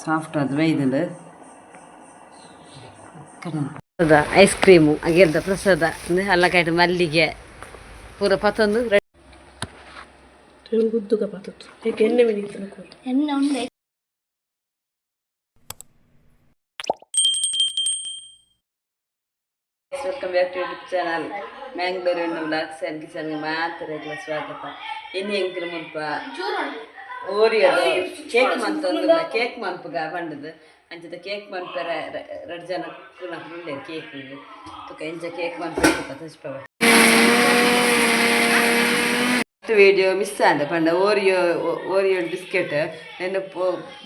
Soft ಅದು ಬೈದುಂಡು. Ice cream ಅಗೇಲ್ದ ಪ್ರಸಾದ ಅಂದ್ರೆ ಅಲ್ಲ ಕೈಟ್ ಮಲ್ಲಿಗೆ ಪೂರ ಪತ್ತೊಂದು. ಗುದ್ದುಗ ಪಾತತ್ತು ಏಕೆ ಎಣ್ಣೆ ಮಿನಿತ್ತನ ಕೂರು. ಎಣ್ಣೆ ಉಂಡೆ. Welcome back to YouTube channel Mangalore vlogs and ಕಿಚನ್ಗೆ ಮಾತ್ರ ಸ್ವಾಗತ. ಇನ್ನು ಎಂಕಲ್ ಮುಲ್ಪ ಓರಿಯೋ ಕೇಕ್ ಮಂತೊಂದುಲ್ಲ, ಕೇಕ್ ಮನ್ಪುಗ ಪಂಡದು. ಅಂಚದ ಕೇಕ್ ಮನ್ಪೆರ ರಡ್ಡ್ ಜನ ಕುಕ್ಕುನಕುಲು ಉಲ್ಲೆರ್. ಕೇಕ್ ತುಕ ಇಂಚ ಕೇಕ್ ಮನ್ಪೆರೆ ತುಕ ತೋಜಿಪವ. ವಿಡಿಯೋ ಮಿಸ್ ಆಂಡ್ ಪಂಡ ಓರಿಯೋ ಓರಿಯೋ ಬಿಸ್ಕೆಟ್ ನೆನ್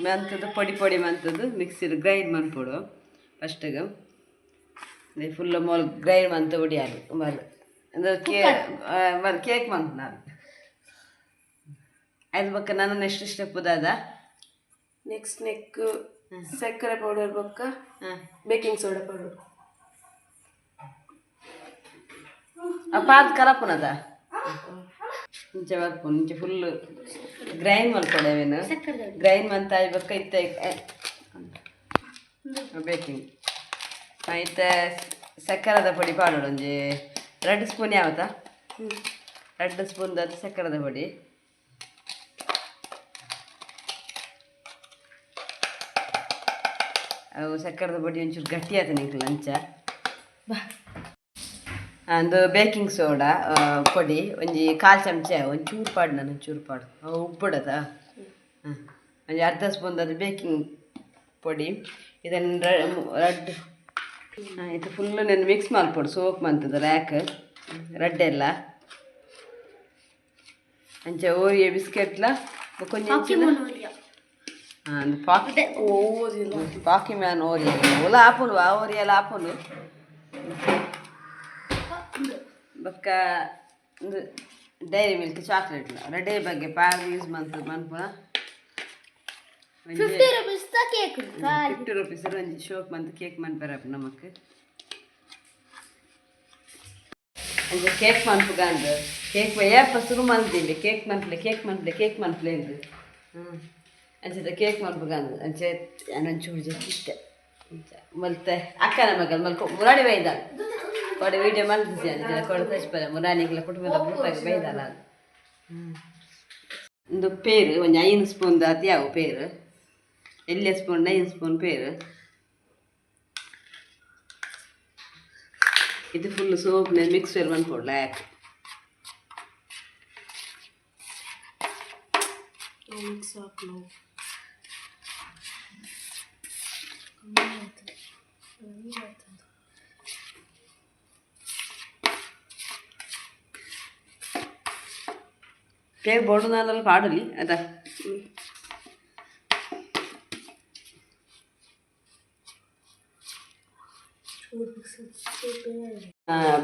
ಮಂತದ್ದು ಪೊಡಿ ಪೊಡಿ ಮಂತದ್ದು ಮಿಕ್ಸಿಡ್ ಗ್ರೈಂಡ್ ಮನ್ಪೊಡು. ಫಸ್ಟಿಗೆ ಫುಲ್ ಮೋಲ್ ಗ್ರೈಂಡ್ ಮಂತ ಉಡಿಯಾಲು ಮಲ್ ಅಂದ್ರೆ ಮಲ್ ಕೇಕ್ ಮಂತ್ ನಾನು. ಐದು ಬೊಕ್ಕ ನಾನು ನೆಕ್ಸ್ಟ್ ಸ್ಟೆಪ್ ದಾದ? ನೆಕ್ಸ್ಟ್ ನೆಕ್ ಸಕ್ಕರೆ ಪೌಡರ್ ಬೊಕ್ಕ ಬೇಕಿಂಗ್ ಸೋಡಾ ಪೌಡರ್. ಆ ಪಾದ್ ಕಲಪುನದ ಇಂಚ ಬರ್ಪುನು. ಇಂಚ ಫುಲ್ ಗ್ರೈಂಡ್ ಮಲ್ಪೊಡು. ಅವೇನು ಗ್ರೈಂಡ್ ಮಂತ ಆಯಿ ಬೊಕ್ಕ ಇತ್ತೆ ಬೇಕಿಂಗ್, ಇತ್ತೆ ಸಕ್ಕರೆದ ಪೊಡಿ ಪಾಡೋಡು. ಒಂಜಿ 2 ಸ್ಪೂನ್ ಯಾವತ್ತಾ, 2 ಸ್ಪೂನ್ ಸಕ್ಕರೆದ ಪೊಡಿ. ಅವು ಸಕ್ಕರೆದ ಪೊಡಿ ಒಂಚೂರು ಗಟ್ಟಿ ಆತ ನಿಂಕುಲು ಅಂಚ. ಅಂದು ಬೇಕಿಂಗ್ ಸೋಡಾ ಪೊಡಿ ಒಂಜಿ ಕಾಲು ಚಮಚ, ಒಂಚೂರು ಪಾಡು, ನಾನು ಒಂಚೂರು ಪಾಡು. ಅವು ಉಪ್ಪುಡದ. ಹಾಂ, ಒಂಜಿ ಅರ್ಧ ಸ್ಪೂನ್ ಅದು ಬೇಕಿಂಗ್ ಪೊಡಿ. ಇದನ್ನು ರಡ್ಡ್ ಇದು ಫುಲ್ ನೆನ್ ಮಿಕ್ಸ್ ಮಲ್ಪೊಡು. ಸೋಕ್ ಮಂತದ ರ್ಯಾಕ್ ರಡ್ಡೆಲ್ಲ ಅಂಚ ಓರಿಯೋ ಬಿಸ್ಕೆಟ್ಲ ಬೊಕ್ಕ ಒಂಜಿ ಪಾಕಿ ಪಾಕಿ ಮ್ಯಾನ್ ಓರಿಯೋ ಓಲ ಆಪುಂಡು. ಆ ಓರಿಯಲ್ಲ ಆಪುಂಡು. ಬೊಕ್ಕ ಒಂದು ಡೈರಿ ಮಿಲ್ಕ್ ಚಾಕ್ಲೇಟ್ ರಡ್ಡೆ ಬಗ್ಗೆ ಪಾರ್ ಯೂಸ್ ಮಂತ್ ಮನ್ಪುನ. 50 rupees cake. 50 rupees ಒಂಜಿ ಶೋಕ್ ಮಂತ್ ಕೇಕ್ ಮನ್ಪೆರ ನಮಕ್. ಅಂಚ ಕೇಕ್ ಮನ್ಪುಗಂದ್ ಕೇಕ್ ಏಪ ಶುರು ಮಲ್ದಿಂಡೆ ಕೇಕ್ ಮನ್ಪ್ಲೆ, ಕೇಕ್ ಮನ್ಪ್ಲೆ, ಕೇಕ್ ಮನ್ಪ್ಲೆ ಇಂದು. ಅಂಚದ ಕೇಕ್ ಮನ್ಪುಗಂದ್ ಅಂಚೆ ಒಂಚೂರು ಜೊತೆ ಅಂಚ ಮಲ್ತೆ. ಅಕ್ಕನ ಮಗಲ್ ಮಲ್ಕೊ ಮುರಾಣಿ ಬೈದ ಕೊಡೆ ವೀಡಿಯೋ ಮಲ್ತಿದ್ದೆ ಅಂಚ ಕೊಡೆ ತಚ್ಪಲೆ ಮುರಾಣಿಗ್ಲ ಕುಟುಂಬದ ಗ್ರೂಪಾಗಿ ಬೈದಲ್ಲ. ಒಂದು ಪೇರು ಒಂಜಿ 5 ಸ್ಪೂನ್ ದಾತಿ ಯಾವು ಪೇರು, ಎಲ್ಯ ಸ್ಪೂನ್ 5 ಸ್ಪೂನ್ ಪೇರು. ಇದು ಫುಲ್ ಸೋಪ್ ಮಿಕ್ಸ್ ವೆಲ್ ಮನ್ಪೊಡು ಲ್ಯಾಕ್. ಮಿಕ್ಸ್ ಹಾಕ್ಲು. ಪೇರು ಬೋಡು ನಾನಲ್ಲಿ ಪಾಡಲಿ ಅದ.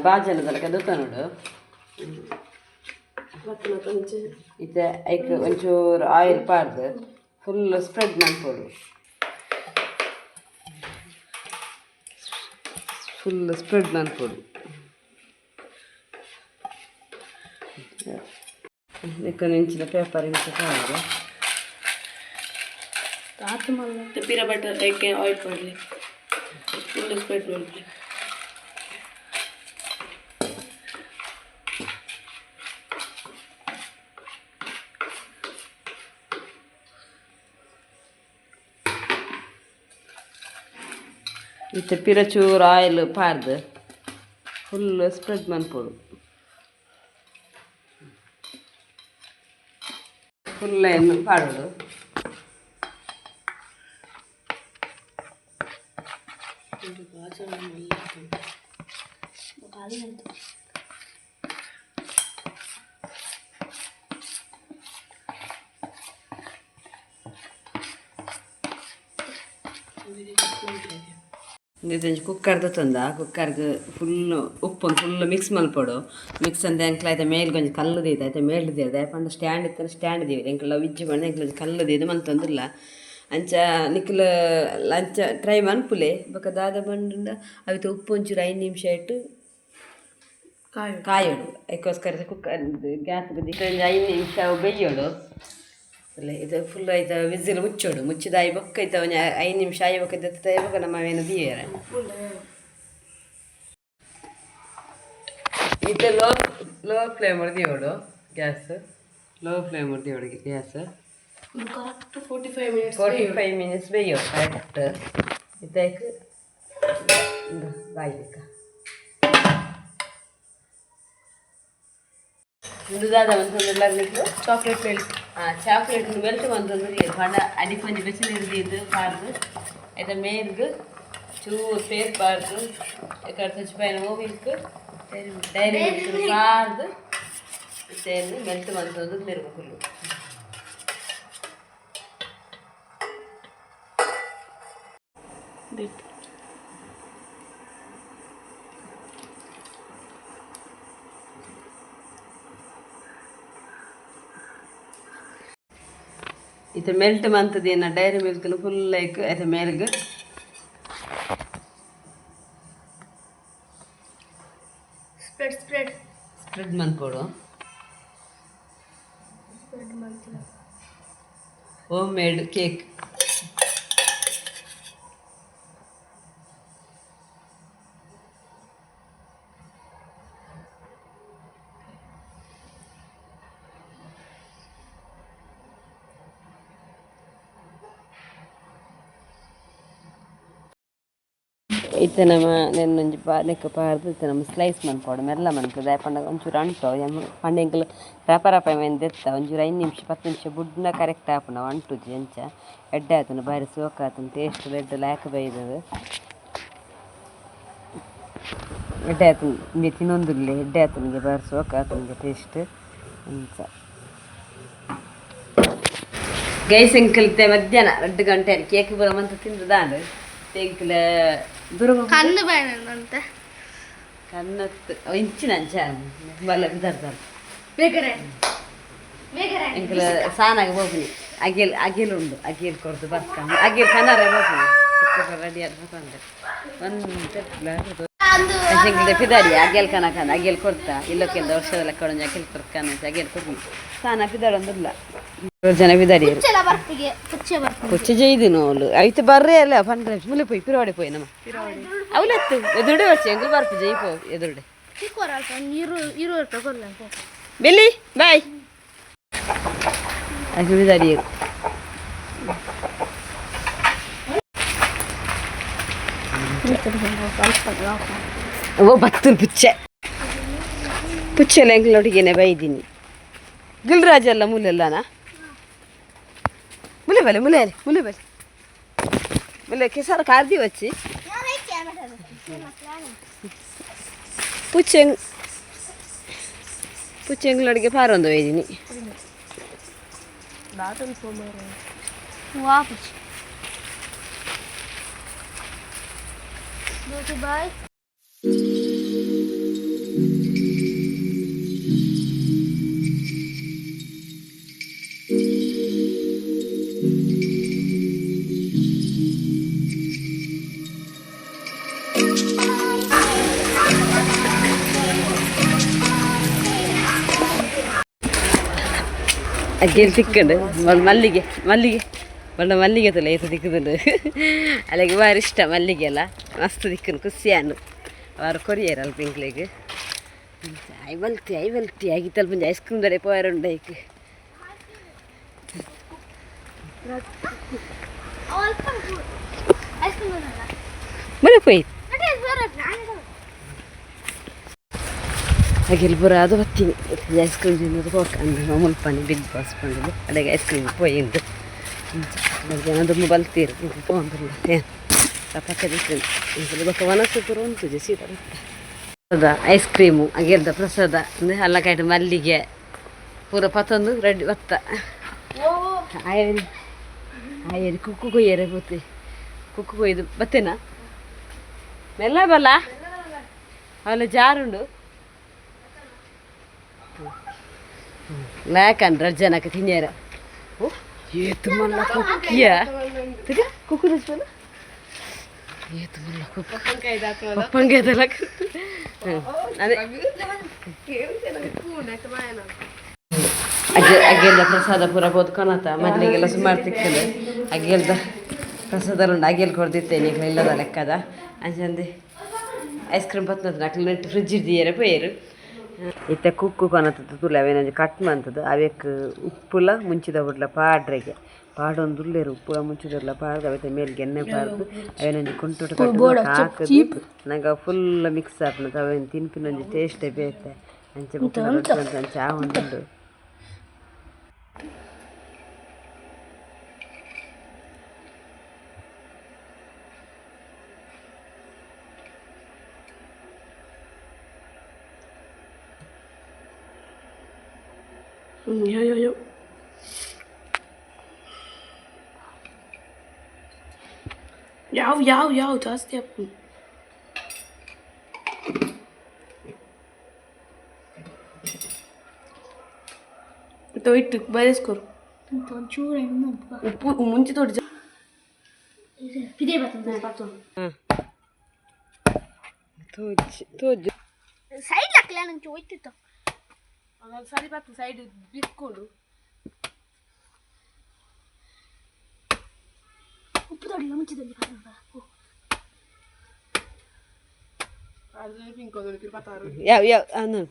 ಬಾಜನದಲ್ಲ ಕದುತ ನೋಡು. ಇತ್ತೆ ಐಕ್ ಒಂಚೂರು ಆಯಿಲ್ ಪಾಡ್ದು ಫುಲ್ ಸ್ಪ್ರೆಡ್ ಮನ್ಪೊಡು, ಫುಲ್ ಸ್ಪ್ರೆಡ್ ಮನ್ಪೊಡು. ಇದಕ್ಕೆ ಇಂಚಿನ ಪೇಪರ್ ಇಂಚ ಪಾಡ್ದು ಪಿರ ಬಟರ್ ಏಕೆ ಆಯಿಲ್ ಪಡಲಿ, ಫುಲ್ ಸ್ಪ್ರೆಡ್ ಮಲ್ಪಲೆ. ಇತ್ತೆ ಪಿರ ಚೂರು ಆಯಿಲ್ ಪಾಡ್ದು ಫುಲ್ ಸ್ಪ್ರೆಡ್ ಮನ್ಪೊಡು. ಫುಲ್ ಏನು ಪಾಡೋಡು. ಒಂಜಿ ಕುಕ್ಕರ್ ತಂದ ಕುಕ್ಕರ್ಗ್ ಫುಲ್ ಉಪ್ಪು ಫುಲ್ ಮಿಕ್ಸ್ ಮಲ್ಪೊಡು. ಮಿಕ್ಸ್ ಅಂದೆ ಎಂಕ್ಲ ಐತೆ ಮೇಲ್ಗ್ ಒಂಜಿ ಕಲ್ಲು ದೀತ ಐತೆ ಮೇಲ್ ದೀದ ಪಂಡ ಸ್ಟ್ಯಾಂಡ್ ಇತ್ತಂಡ ಸ್ಟ್ಯಾಂಡ್ ದೀವರೆ. ಎಂಕ್ಲ ವಿಜ್ಜಿ ಪಂಡ ಎಂಕ್ಲ ಒಂಜಿ ಕಲ್ಲು ದೀದ್ ಮಂತೊಂದುಲ್ಲ. ಅಂಚ ನಿಕ್ಲ ಅಂಚ ಟ್ರೈ ಮನ್ಪುಲೆ. ಬೊಕ ದಾದ ಪಂಡ ಅವಿತ ಉಪ್ಪು ಒಂಚೂರು 5 ನಿಮಿಷ ಇಟ್ಟು ಕಾಯೋಡು. ಅದಕ್ಕೋಸ್ಕರ ಕುಕ್ಕರ್ ಗ್ಯಾಸ್ ಒಂಜಿ 5 ನಿಮಿಷ ಅವು ಬೇಯೋಡು. ಇದು ಫುಲ್ ಐತ ವಿಸಿಲ್ ಮುಚ್ಚೋಡು ಮುಚ್ಚಿದ ಆಯಿ ಬೊಕ್ಕ ಐತ ಒಂಜಿ 5 ನಿಮಿಷ ಆಯಿ ಬೊಕ್ಕ ದೆತ್ತ ಬೊಕ್ಕ ನಮ್ಮ ಅವೇನು ದಿಯರೆ. ಇತ್ತೆ ಲೋ ಲೋ ಫ್ಲೇಮ್ ದೀವೊಡು ಗ್ಯಾಸ್, ಲೋ ಫ್ಲೇಮ್ ದೀವೊಡು gas. Correct 45 minutes. 45 minutes ಬೇಯೋ ಕರೆಕ್ಟ್. ಇದಕ್ಕೆ ಬಾಯ್ಬೇಕ. ಉಂದು ದಾದ ಮಂತೊಂದುಲ್ಲ? Chocolate melt. ಹಾಂ, ಚಾಕ್ಲೇಟ್ ಮೆಲ್ಟ್ ಮಂತೊಂದು ಪಂಡ ಅಡಿಕ್ ಒಂಜಿ ಬೆಚ್ಚನೀರು ದೀದ್ ಪಾಡ್ದು ಐತ ಮೇಲ್ಗ್ ಚೂರು ಪೇರ್ ಪಾಡ್ದು ಎಕಡೆ ಚಚ್ಪಾಯಿನ milk, dairy milk ಪಾಡ್ದು ಇತ್ತೆ ಮೆಲ್ಟ್ ಮಂತೊಂದು ಮೆರುಗುಲು. ಇತ್ತೆ ಮೆಲ್ಟ್ ಮಂತುದಿನ ಡೈರಿ ಮಿಲ್ಕ್ನು ಫುಲ್ ಲೈಕ್ ಐತ ಮೇಲ್ಗ್ spread spread. Spread ಮನ್ಪೊಡು. Spread ಮಂತಿನ. Home made cake. ಇತ್ತೆ ನಮ್ಮ ನೆನ್ನೊಂಜಿ ನೆಕ್ಕ್ ಪಾಡ್ದು ಇತ್ತೆ ನಮ್ಮ ಸ್ಲೈಸ್ ಮನ್ಪೊಡು. ಮೆಲ್ಲ ಮನ್ಪುದು, ದಾಯೆ ಪಂಡ ಒಂಚೂರು ಅಂಟು. ಪಂಡ ಎಂಕುಲು ರಪ ರಪ ಮೇನ್ ದೆತ್ತ ಒಂಚೂರು 5 ನಿಮಿಷ 10 ನಿಮಿಷ ಬುಡ್ನ ಕರೆಕ್ಟ್ ಆಪುಂಡು. ಅವು ಅಂಟುಜಿ. ಅಂಚ ಎಡ್ಡೆ ಆತುಂಡು, ಬಾರಿ ಸೋಕು ಆತುಂಡು, ಟೇಸ್ಟ್ ಎಡ್ಡೆ ಲಾಯ್ಕ್ ಬೈದದು. ಎಡ್ಡೆ ಆತುಂಡು. ಇಂಬೆ ತಿನೊಂದುಲ್ಲೆ, ಎಡ್ಡೆ ಆತುಂಡು, ಬಾರಿ ಸೋಕು ಆತುಂಡು ಟೇಸ್ಟ್ ಅಂಚ. ಗೈಸ್, ಎಂಕಲ್ ಇತ್ತೆ ಮಧ್ಯಾಹ್ನ 2 ಗಂಟೆ. ಕೇಕ್ ಪೂರ ಮಂತ ತಿಂದು ದಾಂಡ್. ಎಂಕಲ್ ದೂರ ಕಣ್ಣು ಬಾಯ್. ಕಣ್ಣತ್ತು ಇಂಚಿನ ಅಂಚ ಬಲ್ಲ ಬಿದಾರ್ದಾರ. ಬೇಕಾರೆ ಬೇಕಾರೆ. ಎಂಕಲ್ ಸಾನಾಗ ಹೋಗ್ನಿ. ಅಗೇಲ್ ಅಗೇಲ್ ಉಂಡು, ಅಗೇಲ್ ಕೊರ್ದು ಬರ್ಕ, ಅಗೇಲ್ ಕನಾರೆ ಹೋಗ್ನಿ. ರೆಡಿ ಆದ್ ಬಂದೆ ಒಂದು ಎಂಕಲ್ದ ಪಿದಾರಿ ಅಗೇಲ್ ಕನ ಕನ ಅಗೇಲ್ ಕೊರ್ತಾ ಇಲ್ಲಕ್ಕೆಲ್ಲ ವರ್ಷದ ಲೆಕ್ಕ ಒಂಜಿ ಅಗೇಲ್ ಕೊರ್ಕಾನ ಅಗೇಲ್ ಕೊರ್ನಿ. ಸಾನ ಪಿದಾಡೊಂದುಲ್ಲ, ಜನ ಪಿದಾಡಿ. ಪುಚ್ಚೆಲ ಬರ್ಪಿಗೆ ಪುಚ್ಚೆ ಬರ್ಪು. ಕೊಚ್ಚ ಜೈದಿನ ಅವಳು ಐತೆ ಬರ್ರೆ ಅಲ್ಲ ಪಂಡ್ರೆ ಮುಲೆ ಪೋಯಿ ಪಿರವಾಡೆ ಪೋಯಿ ನಮ್ಮ ಅವಲತ್ತು ಎದುರುಡೆ ವರ್ಷ ಎಂಕಲ್ ಬರ್ಪು ಜೈ ಪೋ ಎದುರುಡೆ. ತಿಕ್ಕೋರ ಅಲ್ಪ ಇರು ಇರು ರೂಪಾಯಿ ಕೊಡ್ಲ. ಬೆಲ್ಲಿ ಬಾಯ್ ಅದು ಪಿದಾಡಿ. ಓ ಬತ್ತುಲ್ ಪುಚ್ಚೆ ಪುಚ್ಚೆಲ್ಲ ಎಂಕಲೊಟ್ಟಿಗೆನೆ ಬೈದೀನಿ. ಗುಲ್ರಾಜ್ ಎಲ್ಲ ಮುಲೆಲ್ಲನಾ? ಮುಲೆ ಬಲೆ ಮುಲೆ ಮುಲೆ ಬಲೆ ಮುಲೆ ಕೆಸರ ಕಾರ್ದಿ ವಚ್ಚಿ ಪುಚ್ಚೆ ಪುಚ್ಚೆ ಎಂಕಲೊಟ್ಟಿಗೆ ಪಾರೊಂದು ಬೈದೀನಿ. ವಾ ಪುಚ್ಚೆ ಬಾಯ್. ಅಗ್ಗೇಲಿ ತಿಕ್ಕಂಡು ಮಲ್ಲಿಗೆ ಮಲ್ಲಿಗೆ ಬಣ್ಣ ಮಲ್ಲಿಗೆ ತಲೆ ಏತ ತಿಕ್ಕುದುಂಡು. ಅಲೆಗ್ ಬಾರಿ ಇಷ್ಟ ಮಲ್ಲಿಗೆ ಅಲ್ಲ. ಮಸ್ತ್ ತಿಕ್ಕುನು, ಖುಷಿಯಾನು. ವಾರ ಕೊರಿಯರ್ ಅಲ್ಪ ಎಂಕ್ಲೆಗ್. I ಬಲ್ತಿ I ಬಲ್ತಿ ಆಗಿತ್ತಲ್ಪ ಒಂಜಿ ಐಸ್ ಕ್ರೀಮ್ ದಡೆ ಪೋಯರ ಉಂಡು ಐಕ್. ಮುಲೆ ಪೋಯಿ ಅಗಿಲ್ ಪೂರ ಅದು ಬತ್ತೀನಿ. ಐಸ್ ಕ್ರೀಮ್ ತಿನ್ನೋದು ಹೋಗ ಅಂದು ಮುಲ್ಪನಿ ಬಿಗ್ ಬಾಸ್ ಪಂಡದು ಅಡೆಗೆ ಐಸ್ ಕ್ರೀಮ್ ಪೋಯಿಂದು ಜನ ದುಮ್ಮು ಬಲ್ತೀರು ಪೋಂದುಲ್ಲ. ಏನು ಪಕ್ಕ ದಿಕ್ಕುಂಡು ಬೊಕ್ಕ ವನಸು ಪೂರ ಉಂತುಜಿ ಸೀದಾ ಬತ್ತ. ಐಸ್ ಕ್ರೀಮು ಅಗೇಲ್ದ ಪ್ರಸಾದ ಅಂದ್ರೆ ಅಲ್ಲ ಕೈಟ್ ಮಲ್ಲಿಗೆ ಪೂರ ಪತ್ತೊಂದು ರೆಡಿ ಬತ್ತ. ಆಯರಿ ಆಯರಿ ಕುಕ್ಕು ಕೊಯ್ಯರೆ ಪೋತೆ ಕುಕ್ಕು ಕೊಯ್ದು ಬತ್ತೇನಾ? ಮೆಲ್ಲ ಬಲ್ಲ ಅವಲ್ಲ ಜಾರುಂಡು ಲಾಕನ್ ಜನಕ್ಕೆ ತಿನ್ಯಾರ. ಓ ಏತು ಮಲ್ಲ ಕುಕ್ಕಿಯ ತಿಗ ಕುಕ್ಕು తెచ్చుకోనా. ಏತು ಮಲ್ಲ ಕುಕ್ಕು ಪಪ್ಪಂಗೆ. ಅದೇ. ಅಗ್ಗೆ ಅಗ್ಗೆಲ್ದ ಪ್ರಸಾದ ಪೂರ ಪೋದು ಕೊನತ ಮದ್ಲಿಗೆಲ್ಲ ಸುಮಾರು ತಿಕ್ಕಲು. ಅಗ್ಗೆಲ್ದ ಪ್ರಸಾದ ಉಂಡು, ಅಗ್ಗೆಲ್ ಕೊರ್ದಿತ್ತೇನೆ ನಿಕ್ಲ ಇಲ್ಲದ ಲೆಕ್ಕದ. ಅಂಚಂದೆ ಐಸ್ ಕ್ರೀಮ್ ಪತ್ನದ ಅಕ್ಲು ನೆಟ್ ಫ್ರಿಜ್ ದೀಯರೆ ಪೋಯೆರು. ಇತ್ತೆ ಕುಕ್ಕು ಕೊನತದ್ದು ತುಲೆ ಅವೇನೊಂಜಿ ಕಟ್ ಮಂತದ್ದು ಅವೆಕ್ ಉಪ್ಪುಲ ಮುಂಚಿದ ಬುಡ್ಲ ಪಾಡ್ರೆಗೆ ಪಾಡೊಂದುಲ್ಲೆರ್. ಉಪ್ಪುಲ ಮುಂಚಿದರ್ಲ ಪಾಡ್ದು ಅವೆತ ಮೇಲ್ಗೆ ಎಣ್ಣೆ ಪಾಡ್ದು ಅವೇನೊಂಜಿ ಕುಂಟುಡು ಕಟ್ಟುದು ಹಾಕುದು ನಂಗೆ ಫುಲ್ ಮಿಕ್ಸ್ ಆಪುಂಡು. ಅವೇನು ತಿನ್ಪಿನೊಂಜಿ ಟೇಸ್ಟೇ ಬೇತೆ. ಅಂಚ ಬೊಕ್ಕ ರೊಟ್ಟಿ ಅಂಚ ಆವೊಂದುಂಡು. ಯೋ ಯೋ ಯೋ ಯಾವ ಯಾವ ಯಾವ ಜಾಸ್ತಿ ಹಾಕು. ಇಟ್ಟು ಬಯಸ್ಕೊರು. ಒಂಚೂರು ಎಣ್ಣೆ ಉಪ್ಪು. ಉಪ್ಪು ಮುಂಚೆ ತೋಡಿ. ಪಿದೆ ಬರ್ತದೆ. ತೋಜ್ ತೋಜು. ಸೈಡ್ ಹಾಕ್ಲ, ನಂಗೆ ಹೋಯ್ತಿತ್ತು. ಸರಿ ಬರ್ತದೆ, ಸೈಡ್ ಬಿಟ್ಕೊಡು. ಉಪ್ಪು ತೊಡಿಲ್ಲ ಮುಂಚಿದಲ್ಲಿ. ಯಾವ ಯಾವ ಅನ್ನು.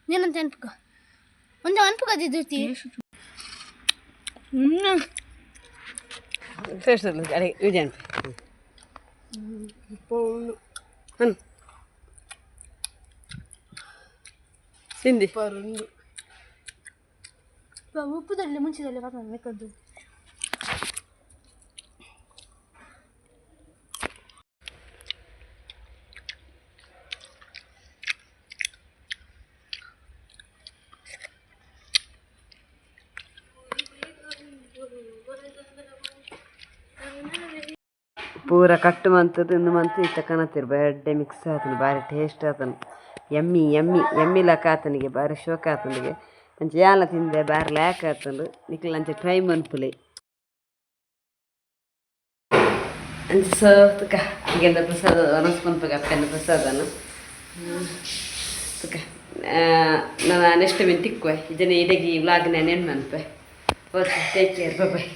ನೀನಂತ ಅನ್ಪುಕ ಒಂದು ಅನ್ಪುಕದಿದ್ದಿರ್ತಿ. ಟೇಸ್ಟ್ ಅಡೆ ವಿಜಯನ್ ಹ್ಞೂ ತಿಂದಿ. ಉಪ್ಪು ತೊಡಿಲ್ಲ ಮುಂಚಿದಲ್ಲಿ ಬರ್ತದೆ ಬೇಕಾದ್ದು. ಪೂರ ಕಟ್ಟು ಮಂತದ್ದು ಇಂದು ಮಂತು ಇತ್ತ ಕನತಿರು ಎಡ್ಡೆ ಮಿಕ್ಸ್ ಆತನು, ಬಾರಿ ಟೇಸ್ಟ್ ಆತನು. ಎಮ್ಮಿ ಎಮ್ಮಿ ಎಮ್ಮಿ ಲೆಕ್ಕ ಆತನಿಗೆ, ಬಾರಿ ಶೋಕ ಆತನಿಗೆ. ಅಂಚ ಯಾಲ ತಿಂದೆ, ಬಾರಿ ಲ್ಯಾಕ್ ಆತನು. ನಿಕ್ಲ ಅಂಚ ಟ್ರೈ ಮನ್ಪುಲೆ. ಅಂಚ ಸೋತುಕ ಹೀಗೆಲ್ಲ ಪ್ರಸಾದ ಅನೌನ್ಸ್ ಮನ್ಪುಗ ಅಪ್ಪನ ಪ್ರಸಾದನ ತುಕ. ನಾನು ನೆಕ್ಸ್ಟ್ ಮೀನ್ ತಿಕ್ಕುವೆ ಇದನ್ನೇ. ಇಡಗಿ ವ್ಲಾಗ್ ನಾನು ಏನು ಮನ್ಪೆ. Okay, take care, boy.